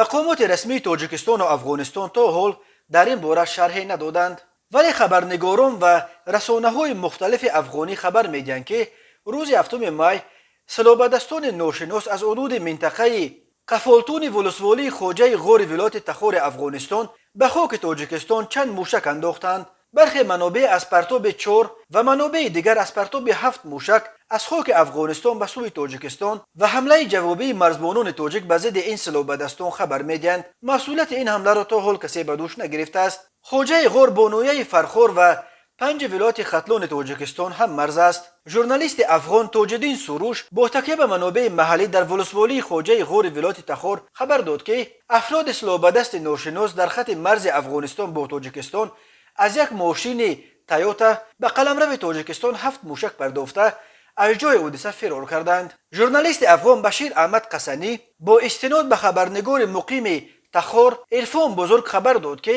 Мақомоти расмии Тоҷикистону Афғонистон то ҳол дар ин бора шарҳе надоданд, вале хабарнигорон ва расонаҳои мухталифи афғонӣ хабар медиҳанд, ки рӯзи 7 май силоҳбадастони ношинос аз ҳудуди минтақаи Қафолтуни волусволии Хоҷаи Ғори вилояти Тахори Афғонистон ба хоки Тоҷикистон чанд мушак андохтанд. Бархе манобеъ аз партоби чор ва манобеи дигар аз партоби ҳафт мушак аз хоки Афғонистон ба сӯи Тоҷикистон ва ҳамлаи ҷавобии марзбонони тоҷик ба зидди ин силоҳбадастон хабар медиҳанд. Масъулияти ин ҳамларо то ҳол касе ба дӯш нагирифтааст. Хоҷаи Ғор бо ноҳияи Фархор ва панҷи вилояти Хатлони Тоҷикистон ҳам марз аст. Журналисти афғон Тоҷиддин Суруш бо такя ба манобеи маҳаллӣ дар волусволии Хоҷаи Ғори вилояти Тахор хабар дод, ки афроди силоҳбадасти ношинос дар хати марзи Афғонистон бо Тоҷикистон аз як мошини Тойота ба қаламрави Тоҷикистон ҳафт мушак пардофта, аз ҷои ҳодиса фирор карданд. Журналисти афғон Башир Аҳмад Қасанӣ бо истинод ба хабарнигори муқими Тахор Ирфон Бузург хабар дод, ки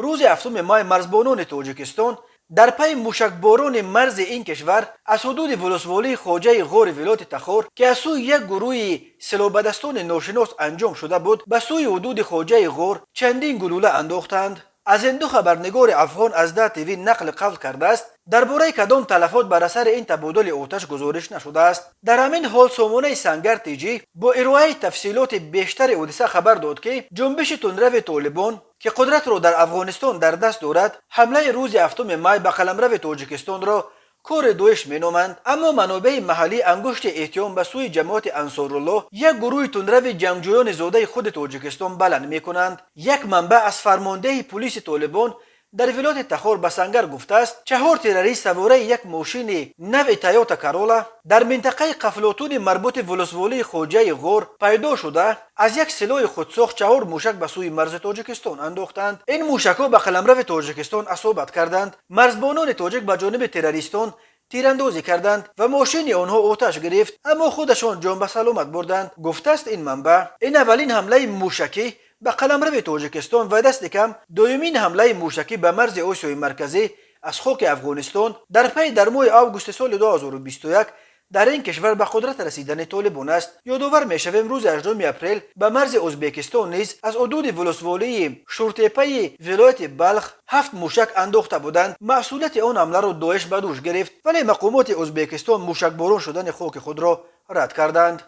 рӯзи 7 май марзбонони Тоҷикистон дар пайи мушакборони марзи ин кишвар аз ҳудуди волусволии Хоҷаи Ғори вилояти Тахор, ки аз сӯи як гурӯҳи силоҳбадастони ношинос анҷом шуда буд, ба сӯи ҳудуди Хоҷаи Ғор чандин гулӯла андохтанд. Аз ин ду хабарнигори афғон аз Да ТВ нақли қавл кардааст. Дар бораи кадом талафот бар асари ин табодули оташ гузориш нашудааст. Дар ҳамин ҳол сомонаи Сангар ТЖ бо ироаи тафсилоти бештари ҳодиса хабар дод, ки ҷунбиши тундрави Толибон, ки қудратро дар Афғонистон дар даст дорад, ҳамлаи рӯзи 7 май ба қаламрави Тоҷикистонро кори Доиш меноманд. Аммо манобеи маҳаллӣ ангушти иттиҳом ба сӯи Ҷамоати Ансоруллоҳ, як гурӯҳи тундрави ҷангҷӯёни зодаи худи Тоҷикистон, баланд мекунанд. Як манбаъ аз фармондеҳи пулиси Толибон дар вилояти Тахор ба Сангар гуфтааст, чаҳор террорист савораи як мошини нави Тойота Карола дар минтақаи Қафлотуни марбути волусволии Хоҷаи Ғор пайдо шуда, аз як силоҳи худсохт чаҳор мушак ба сӯи марзи Тоҷикистон андохтанд. Ин мушакҳо ба қаламрави Тоҷикистон асобат карданд. Марзбонони тоҷик ба ҷониби террористон тирандозӣ карданд ва мошини онҳо оташ гирифт, аммо худашон ҷон ба саломат бурданд, гуфтааст ин манбаъ. Ин аввалин ҳамлаи мушакӣ ба қаламрави Тоҷикистон ва дасти кам дуюмин ҳамлаи мушакӣ ба марзи Осиёи Марказӣ аз хоки Афғонистон дар пайи дар моҳи августи соли 2021 дар ин кишвар ба қудрат расидани Толибон аст. Ёдовар мешавем, рӯзи 8 апрел ба марзи Ӯзбекистон низ аз ҳудуди волусволии Шуртепаи вилояти Балх ҳафт мушак андохта буданд. Масъулияти он ҳамларо Доиш ба дӯш гирифт, вале мақомоти Ӯзбекистон мушакборон шудани хоки худро рад карданд.